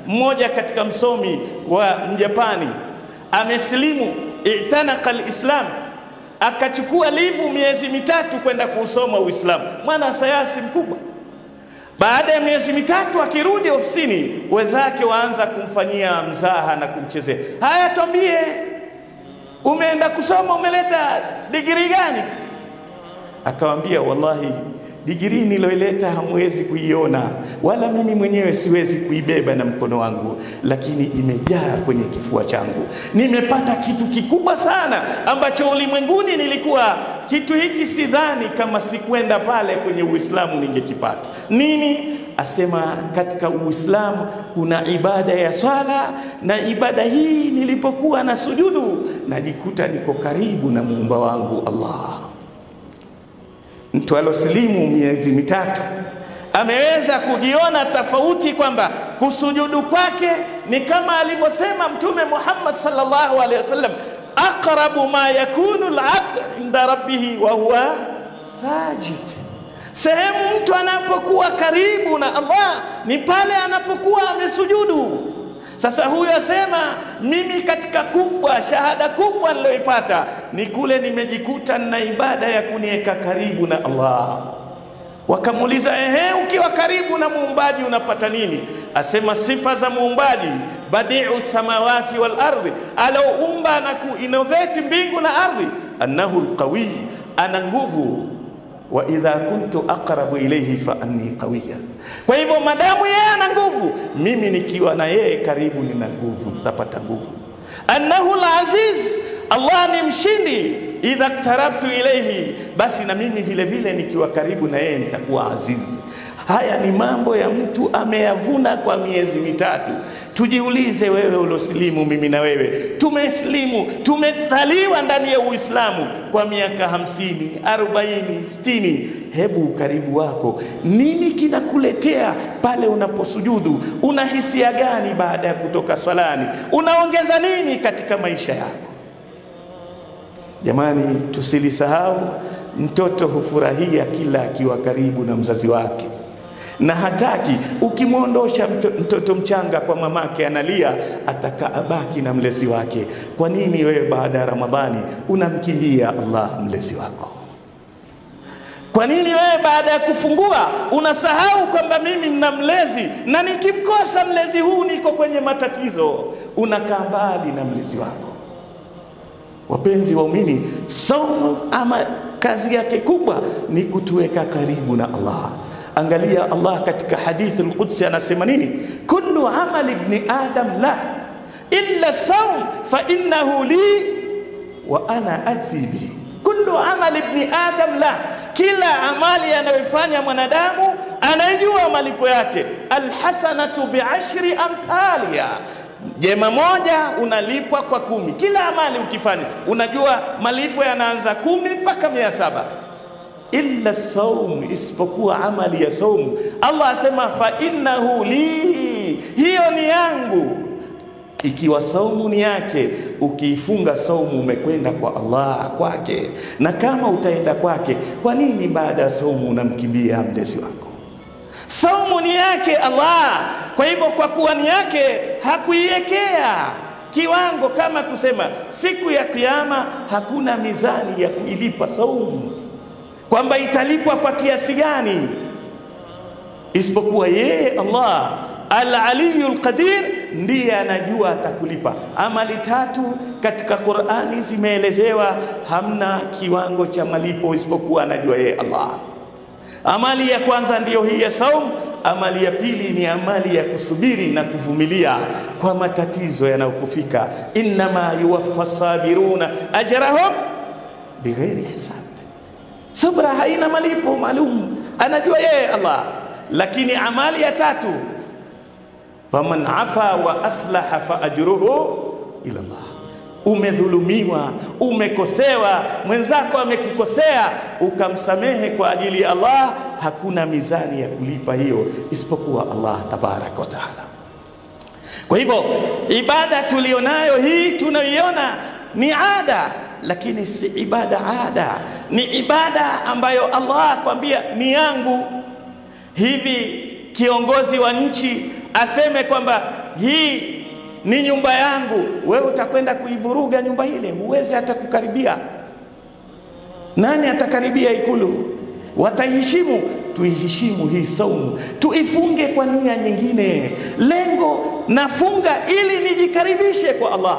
mmoja katika msomi wa Mjapani, amesilimu, i'tanaqa al-Islam, akachukua livu miezi 3 kwenda kuusoma Uislamu, mwana sayansi mkubwa. Baada ya miezi 3 akirudi ofisini, wenzake waanza kumfanyia mzaha na kumchezea. Haya, tuambie, umeenda kusoma, umeleta digrii gani? Akawaambia, wallahi digrii niloileta hamwezi kuiona, wala mimi mwenyewe siwezi kuibeba na mkono wangu, lakini imejaa kwenye kifua changu. Nimepata kitu kikubwa sana ambacho ulimwenguni nilikuwa kitu hiki sidhani kama sikwenda pale kwenye Uislamu ningekipata. Nini? Asema katika Uislamu kuna ibada ya swala, na ibada hii nilipokuwa na sujudu najikuta niko karibu na muumba wangu Allah. Mtu alosilimu miezi 3 ameweza kujiona tofauti kwamba kusujudu kwake ni kama alivyosema Mtume Muhammad sallallahu alaihi wasallam, aqrabu ma yakunu al-abd inda rabbihi wa huwa sajid. Sehemu mtu anapokuwa karibu na Allah ni pale anapokuwa amesujudu. Sasa huyu asema mimi katika kubwa, shahada kubwa niliyoipata ni kule nimejikuta na ibada ya kuniweka karibu na Allah. Wakamuuliza, ehe, ukiwa karibu na muumbaji unapata nini? Asema sifa za muumbaji, badiu samawati wal ardhi, aloumba na kuinnovate mbingu na ardhi, annahu alqawi, ana nguvu, wa idha kuntu aqrabu ilayhi fa anni qawiya. Kwa hivyo madamu yeye ana nguvu, mimi nikiwa na yeye karibu nina nguvu, nitapata nguvu. Annahu alaziz, Allah ni mshindi, idha qtarabtu ilayhi, basi na mimi vile vile nikiwa karibu na yeye nitakuwa aziz. Haya ni mambo ya mtu ameyavuna kwa miezi 3. Tujiulize wewe uliosilimu, mimi na wewe tumesilimu, tumezaliwa ndani ya Uislamu kwa miaka 50, 40, 60. Hebu ukaribu wako nini kinakuletea pale unaposujudu? Una hisia gani baada ya kutoka swalani? Unaongeza nini katika maisha yako? Jamani, tusilisahau, mtoto hufurahia kila akiwa karibu na mzazi wake, na hataki ukimwondosha mtoto mchanga kwa mamake analia, ataka abaki na mlezi wake. Kwa nini wewe baada ya Ramadhani unamkimbia Allah mlezi wako? Kwa nini wewe baada ya kufungua unasahau kwamba mimi nina mlezi, na nikimkosa mlezi huu niko kwenye matatizo? Unakaa mbali na mlezi wako. Wapenzi waumini, saumu ama kazi yake kubwa ni kutuweka karibu na Allah. Angalia Allah katika hadithi al-Qudsi anasema nini? Kullu amali ibn Adam la illa saum fa innahu li wa ana ajzi bihi. Kullu amali ibn Adam la, kila amali anayofanya mwanadamu anajua malipo yake. Alhasanatu bi'ashri amthaliha, jema moja unalipwa kwa 10. Kila amali ukifanya unajua malipo yanaanza 10 mpaka 700. Illa saum, isipokuwa amali ya saum, Allah asema fa innahu li, hiyo ni yangu. Ikiwa saumu ni yake, ukiifunga saumu umekwenda kwa Allah kwake. Na kama utaenda kwake, kwa nini baada ya saumu unamkimbia mlezi wako? Saumu ni yake Allah. Kwa hivyo kwa kuwa ni yake hakuiwekea kiwango kama kusema siku ya kiyama hakuna mizani ya kuilipa saumu, kwamba italipwa kwa kiasi gani, isipokuwa yeye Allah Al-Aliyul Qadir ndiye anajua atakulipa. Amali 3 katika Qur'ani zimeelezewa, hamna kiwango cha malipo isipokuwa anajua yeye Allah. Amali ya kwanza ndiyo hii ya saum. Amali ya pili ni amali ya kusubiri na kuvumilia kwa matatizo yanayokufika. Innama yuwaffa sabiruna ajrahum bighairi hisab. Subra haina malipo maalum, anajua yeye Allah. Lakini amali ya tatu, faman afa wa aslaha fa ajruhu ila Allah. Umedhulumiwa, umekosewa, mwenzako amekukosea, ukamsamehe kwa ajili ya Allah, hakuna mizani ya kulipa hiyo isipokuwa Allah tabaraka wa taala. Kwa hivyo ibada tulionayo hii tunaiona ni ada, lakini si ibada ada, ni ibada ambayo Allah akwambia ni yangu. Hivi kiongozi wa nchi aseme kwamba hii ni nyumba yangu, wewe utakwenda kuivuruga nyumba ile, huwezi hata kukaribia. Nani atakaribia Ikulu? Wataiheshimu. Tuiheshimu hii saumu, tuifunge kwa nia nyingine. Lengo nafunga ili nijikaribishe kwa Allah.